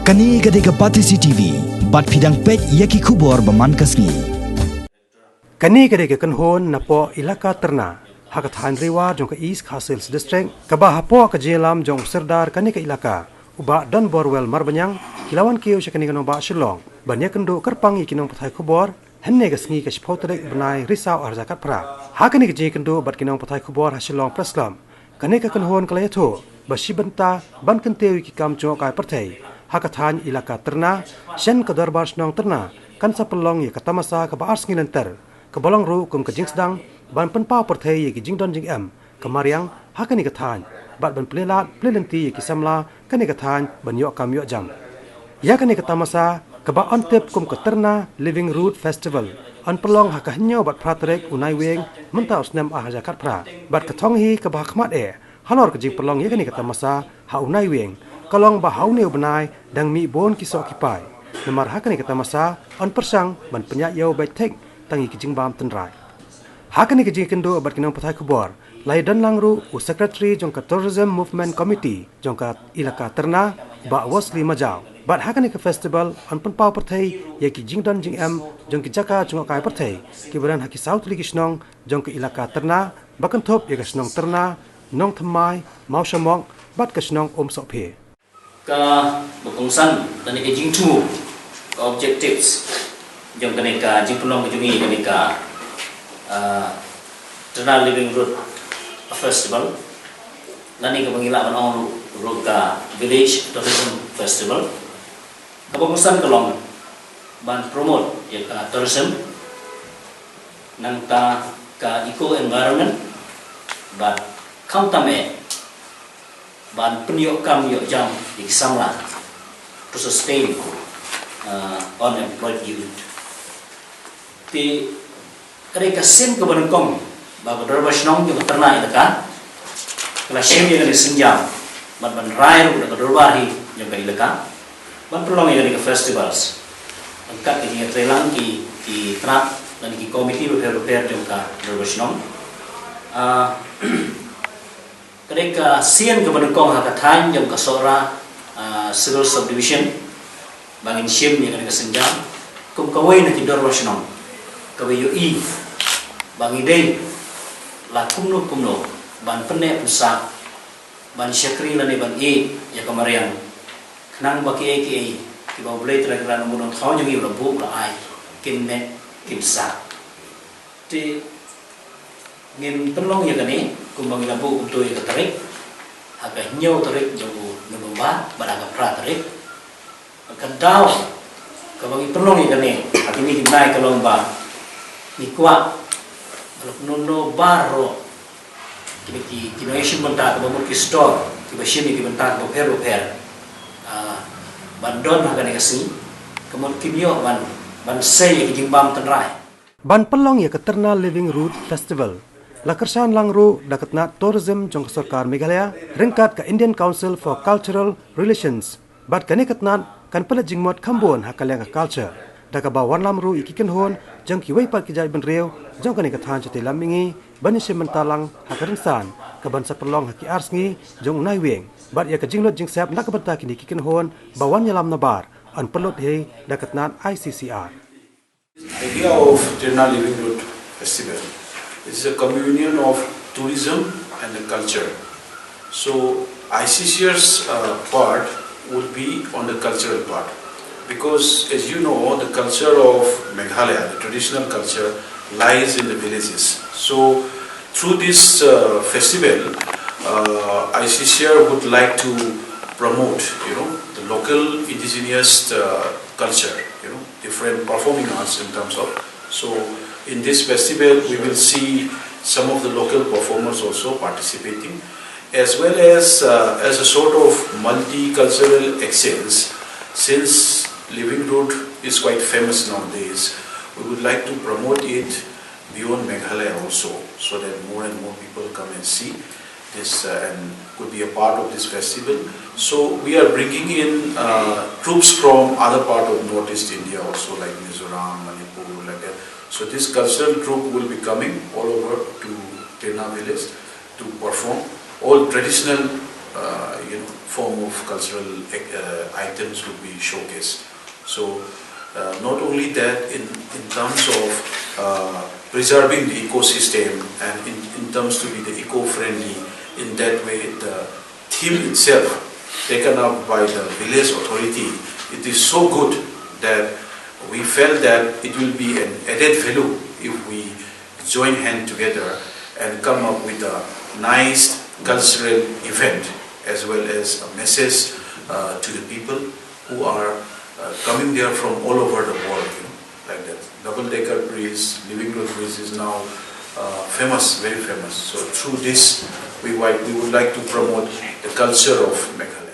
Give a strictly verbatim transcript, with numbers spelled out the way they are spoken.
Kane ka dei ka Batesi T V, bad phi dang peit ïa ki khubor ba man ka sngi. Kane ka dei ka kynhun napoh Ilaka Tyrna, ha ka thaiñ Ri War jong ka East Khasi Hills District, kaba hapoh ka jingïalam jong u Sirdar kane ka ilaka, u Bah Don Borwell Marbaniang, ki la wan kiew sha kane ka nongbah Shillong ban ïakynduh kyrpang ïa ki nongpathai khubor, hynne ka sngi ka shiphew tarik bnai Risaw arhajar khatphra. Ha kane ka jingïakynduh bad ki nongpathai khubor ha Shillong Press Club, kane ka kynhun ka la ïathuh ba shi bynta ban kyntiew ïa ki kam jngohkai pyrthei ha ka thaiñ Ilaka Tyrna, shen ka Dorbar Shnong Tyrna kan sa pynlong ïa ka tamasa kaba ar sngi lynter, kaba long ruh kum ka jingsdang ban pynpaw pyrthei ïa ki jingdon jingem ka mariang ha kane ka thaiñ, bad ban plie lad plie lynti ïa ki samla kane ka thaiñ ban ïoh kam ïoh jam. Ïa kane ka tamasa kaba yn tip kum ka Tyrna Living Root Festival, yn pynlong ha ka hynñiew bad phra tarik u Naiwieng mynta u snem arhajar khatphra, bad ka thong hi kaba hakhmat eh halor ka jingpynlong ïa kane ka tamasa ha u Naiwieng ka long ba ha une u bnai dang mih bun ki soh ki pai. Namar ha kane ka tamasa yn pyrshang ban pynïaid ïew beit thik tang ïa ki jingbam tynrai. Ha kane ka jingïakynduh bad ki nongpathai khubor la ïadon lang ruh u Secretary jong ka Tourism Movement Committee jong ka Ilaka Tyrna, Bah Wesley Majaw. Bad ha kane ka festival yn pynpaw pyrthei ïa ki jingdon jingem jong ki jaka jngohkai pyrthei kiba don ha ki saw tylli ki shnong jong ka Ilaka Tyrna, ba kynthup ïa ka shnong Tyrna, Nongthymmai, Mawshamok, bad ka shnong Umsohphe. Kaba kongsan lane ka jingthmu, ka objectives jong kane ka jingpynlong ka jong ngi kane ka, ah, Tyrna Living Root Festival, lane kaba ngi lah ban ong ruh ka Village Tourism Festival. Kaba kongsan ka long ban promote ïa ka tourism, nangta ka eco environment, bad khamtam eh ban pynïoh kam ïoh jam ïa ki samla, to sustain, uh, unemployed youth. Te ka dei ka sien kaba nyngkong ba ka Dorbar Shnong jong ka Tyrna Ilaka ka la shim ïa kane ka sienjam bad ban rai ruh da ka dorbar hi jong ka ilaka ban pynlong ïa kane ka festivals. Ryngkat ka jingïatreilang ki, ki tnat lane ki komiti bapher bapher jong ka Dorbar Shnong. Ah, ka dei ka sien kaba nyngkong ha ka thaiñ jong ka Sohra, ah, Civil Subdivision ba ngin shim ïa kane ka sienjam kum kawei na ki Dorbar Shnong kaba ïohi ba ngi dei la kumno kumno ban pynneh pynsah, ban shakri lane ban ïeh ïa ka mariang, khnang ba kiei kiei kiba U Blei Trai Kynrad Nongbuh Nongthaw jong ngi u la buh u la ai kin meh kin sah. Te ngin pynlong ïa kane kumba ngi la buh kumto ïa ka tarik, ha ka hynñiew tarik jong u November bad ha ka phra tarik. Ka daw kaba ngi pynlong ïa kane ha kine ki bnai ka long ba ngi kwah ba la kumno baroh kiba ki, ki nongïashim bynta, kaba mut ki store kiba shim ïa ki bynta kiba pher ba pher, ah, ban don ha kane ka sngi, ka mut kin ïoh ban, ban sei ïa ki jingbam tynrai. Ban pynlong ïa ka Tyrna Living Root Festival la kyrshan lang ruh da ka tnat tourism jong ka sorkar Meghalaya ryngkat ka Indian Council for Cultural Relations. Bad kane ka tnat kan pynleit jingmut kham bun ha ka liang ka culture, da kaba wanlam ruh ïa ki kynhun jong kiwei pat ki jaitbynriew jong kane ka thaiñ shatei lam mihngi ban ïashim bynta lang ha ka rynsan kaban sa pynlong ha ki ar sngi jong u Naiwieng. Bad ïa ka jinglut jingsep na ka bynta kine ki kynhun ba wan ïalam nabar yn pynlut hi da ka tnat I C C R. The idea of Tyrna Living Root Festival is a communion of tourism and the culture. So I C C R's, uh, part would be on the cultural part, because, as you know, the culture of Meghalaya, the traditional culture, lies in the villages. So through this, uh, festival, uh, I C C R would like to promote, you know, the local indigenous, uh, culture, you know, different performing arts in terms of. So in this festival, we will see some of the local performers also participating, as well as, uh, as a sort of multicultural exchange. Since Living Root is quite famous nowadays, we would like to promote it beyond Meghalaya also, so that more and more people come and see this, uh, and could be a part of this festival. So we are bringing in, uh, troupes from other part of Northeast India also, like Mizoram, Manipur, like that. So this cultural troupe will be coming all over to Tyrna village to perform all traditional uh, you know, form of cultural uh, items would be showcased. So, uh, not only that, in, in terms of uh, preserving the ecosystem and in, in terms to be the eco-friendly, in that way, the theme itself taken up by the village authority, it is so good that we felt that it will be an added value if we join hand together and come up with a nice cultural event as well as a message uh, to the people who are uh, coming there from all over the world, you know, like that. Double-decker bridge, Living Road Bridge is now uh, famous, very famous. So through this, we, wi- we would like to promote the culture of Meghalaya.